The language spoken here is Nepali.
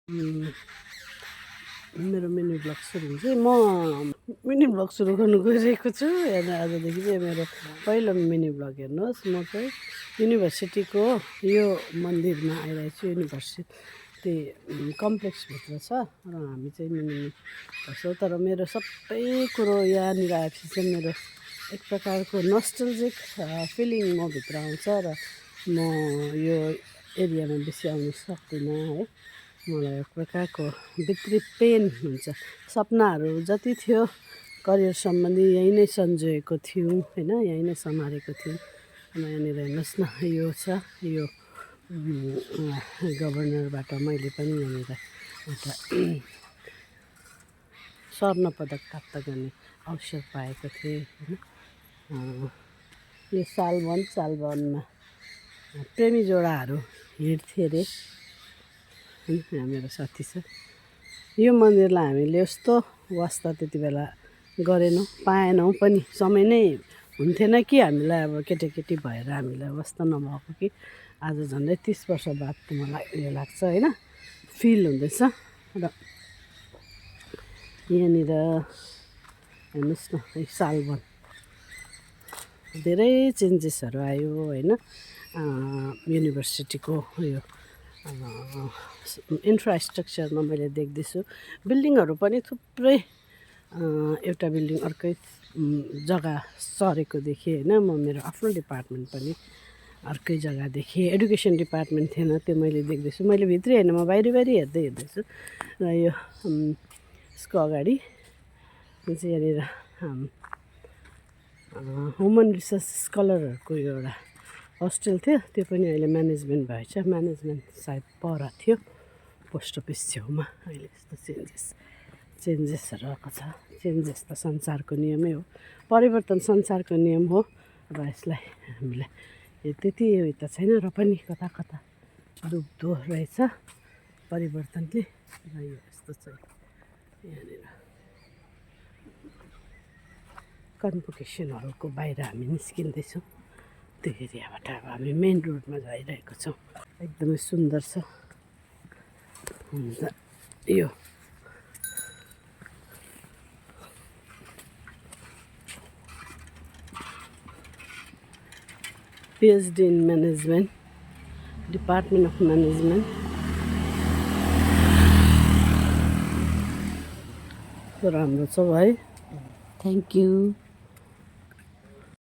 उम्, मेरो मिनी ब्लग सुरु हुन्छ। म मिनी ब्लग सुरु गर्नु गइरहेको छु। हेर्नु आजदेखि चाहिँ मेरो पहिलो मिनी ब्लग हेर्नुहोस्। म चाहिँ युनिभर्सिटीको यो मन्दिरमा आइरहेको छु। युनिभर्सिटी कम्प्लेक्सभित्र छ र हामी चाहिँ मिनी बस्छौँ। तर मेरो सबै कुरो यहाँनिर आएपछि चाहिँ मेरो एक प्रकारको नस्टल्जिक फिलिङ म भित्र आउँछ र म यो एरियामा बेसी आउनु सक्दिनँ है। मलाई एक प्रकारको भित्री पेन हुन्छ। सपनाहरू जति थियो करियर सम्बन्धी यहीँ नै सन्जोएको थियौँ होइन, यहीँ नै सम्हालेको थियौँ। यहाँनिर हेर्नुहोस् न, यो छ यो गभर्नरबाट मैले पनि यहाँनिर एउटा स्वर्ण पदक प्राप्त गर्ने अवसर पाएको थिएँ होइन। यो सालबनमा प्रेमी जोडाहरू हिँड्थे अरे। यहाँ मेरो साथी छ। यो मन्दिरलाई हामीले यस्तो वास्ता त्यति बेला गरेनौँ, पाएनौँ पनि। समय नै हुन्थेन कि हामीलाई, अब केटाकेटी भएर हामीलाई वास्ता नभएको कि आज झन्डै 30 वर्ष बाद मलाई उयो लाग्छ होइन, फिल हुँदैछ। र यहाँनिर हेर्नुहोस् न, यो सालबन धेरै चेन्जेसहरू आयो होइन। युनिभर्सिटीको यो इन्फ्रास्ट्रक्चरमा मैले देख्दैछु। बिल्डिङहरू पनि थुप्रै एउटा बिल्डिङ अर्कै जग्गा सरेको देखेँ होइन। म मेरो आफ्नो डिपार्टमेन्ट पनि अर्कै जग्गा देखेँ। एडुकेसन डिपार्टमेन्ट थिएन, त्यो मैले देख्दैछु। मैले भित्री होइन, म बाहिरी हेर्दैछु। र यो यसको अगाडि चाहिँ यहाँनिर ह्युमन रिसोर्स स्कलरहरूको एउटा होस्टेल थियो, त्यो पनि अहिले म्यानेजमेन्ट भएछ। म्यानेजमेन्ट सायद पर थियो पोस्ट अफिस छेउमा। अहिले यस्तो चेन्जेसहरू आएको छ। चेन्जेस त संसारको नियमै हो, परिवर्तन संसारको नियम हो। र यसलाई हामीलाई त्यति उयो त छैन र पनि कता कता डुब्दो रहेछ परिवर्तनले। र यो यस्तो चाहिँ यहाँनिर कन्भोकेसन हलको बाहिर हामी निस्किँदैछौँ। त्यो एरियाबाट अब हामी मेन रोडमा जाइरहेको छौँ। एकदमै सुन्दर छ। अन्त यो PhD in management, department of management. राम्रो छ भाइ, थ्याङ्क यू।